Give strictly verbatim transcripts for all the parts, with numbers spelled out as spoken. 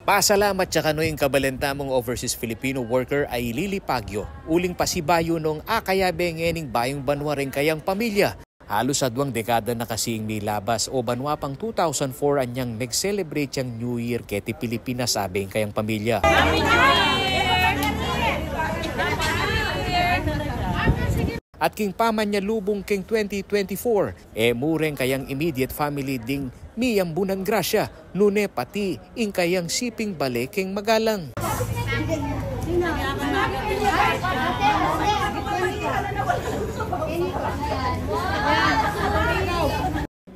Pasalamat ya kanu ing kabalen tamung overseas Filipino worker a i Lily Pagyo, uling pasibayu nung akayabe ngening bayung banua reng kayang pamilya. Halus aduang dekada na kasi ing milabas o banua pang two thousand four anyang meg-celebrate yang New Year keti Pilipinas, abe ing kayang pamilya. At king pamanyalubung keng twenty twenty-four, e mu reng kayang immediate family ding miyambunan grasya, nune pati ing kayang siping bale keng magalang.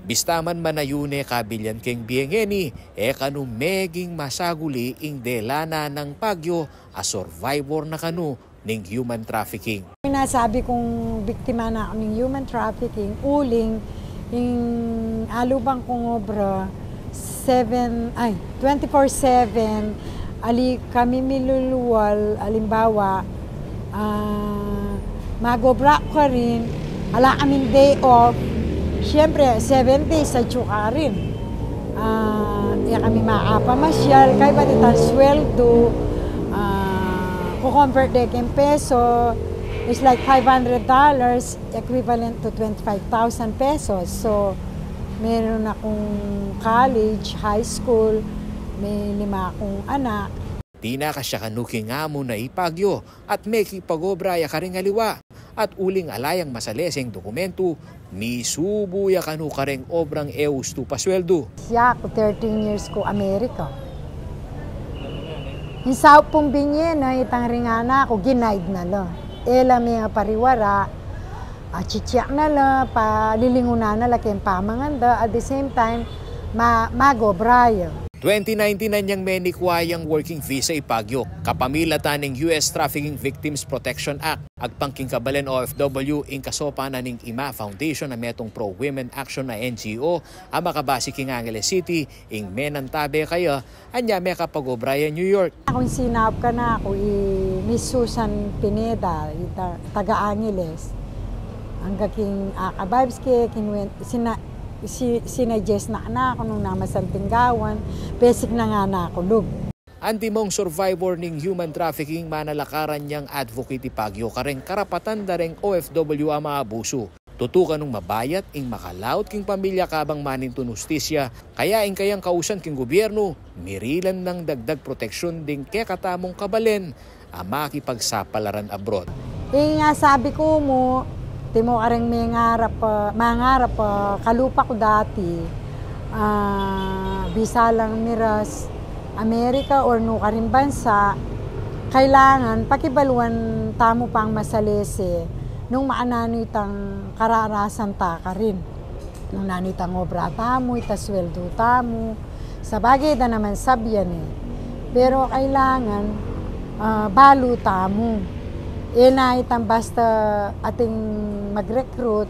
Bista man manayun e kabilyan keng bie ngeni, e kanu meging masaguli ing dela na nang Pagyo a survivor na kanu ning human trafficking. Nasabi kung biktima na aku ning human trafficking, uling ing alubang kung obra, seven, ay, twenty-four seven, ali kami miluluwal, alimbawa, ah, mag-obra ku karin, ala kaming day off, siyempre, seven days, atsu karin. Ah, e kami makapamasyal, kaybat itang sweldo, ah, ku-convert de keng peso, it's like five hundred dollars, equivalent to twenty-five thousand pesos. So, meron akung college, high school, may lima akung anak. Dinakasya kanu king amu na i Pagyo at mekipag-obra ya karing aliwa. At uling ala yang masaleseng dokumentu, misubu ya kanu kareng obrang e ustu pasweldu. Siya ku thirteen years ku Amerika. Ing saup pung binye na itang ring anak ku, ginaid na la. E la mepariwara, a, chichiak na la, palilingunan na la keng pamangan da, at the same time, ma-, mag-obra ya. Twenty nineteen anyang menikwa yang working visa i Pagyo, kapamilatan ning U S Trafficking Victims Protection Act. Agpang king kabalen O F W ing kasopan na ning Ima Foundation a metung pro-women action a N G O a makabase king Angeles City, ing menantabe kaya, anya mekapag-obra ya New York. Kung sinaup kanaku i Miss Susan Pineda, ita-, taga Angeles. Angga king, ah, akabibes ke, kinwen-, sina-, si-, sinuggest na kanaku nung namasanting gawan, besik na ngana ku lub. Antimong survivor ning human trafficking, manalakaran yang advocate i Pagyo kareng karapatan da reng O F W a maabusu. Tutu kanung mabayat ing makalaut king pamilya kabang manintun hustisya, kaya ing kayang kausan king gubyernu, mirilan nang dagdag proteksyon ding kekatamung kabalen a makipagsapalaran abroad. Ing, ah, sabi ku mu, timo kareng mengarap, ah, mangarap, ah, kalupa ku dati, ah, bisa lang miras Amerika or nukarin bansa, kailangan pakibaluan tamu pang masalese nung makananu itang kararasan ta karin. Nung nanu itang obra tamu, ita sweldu tamu. Sabagay, da naman sabyan e. Pero kailangan, ah, balu tamu. E na itang basta atin mag-recruit,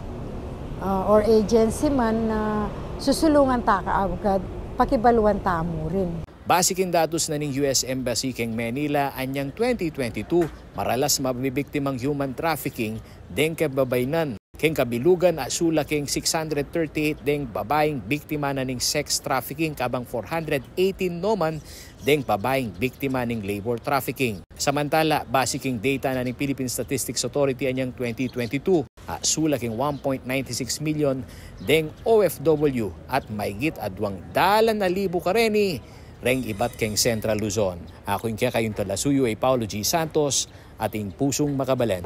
ah, or agency man na susulungan ta kaagad, pakibaluan tamu rin. Base king datus na ning U S Embassy keng Manila, anyang twenty twenty-two, maralas mabibiktimang human trafficking deng kababaynan. Keng kabilugan, asula keng six hundred thirty-eight deng babaing biktima na ning sex trafficking, kabang four hundred eighteen naman deng babaing biktima ning labor trafficking. Samantala, base king data na ning Philippine Statistics Authority anyang twenty twenty-two, asula keng one point nine six million deng O F W at maygit aduang dalan a libu kareni reng ibat keng Central Luzon. Aku ing kekayung talasuyu a i Paulo G Santos, ating pusung makabalen.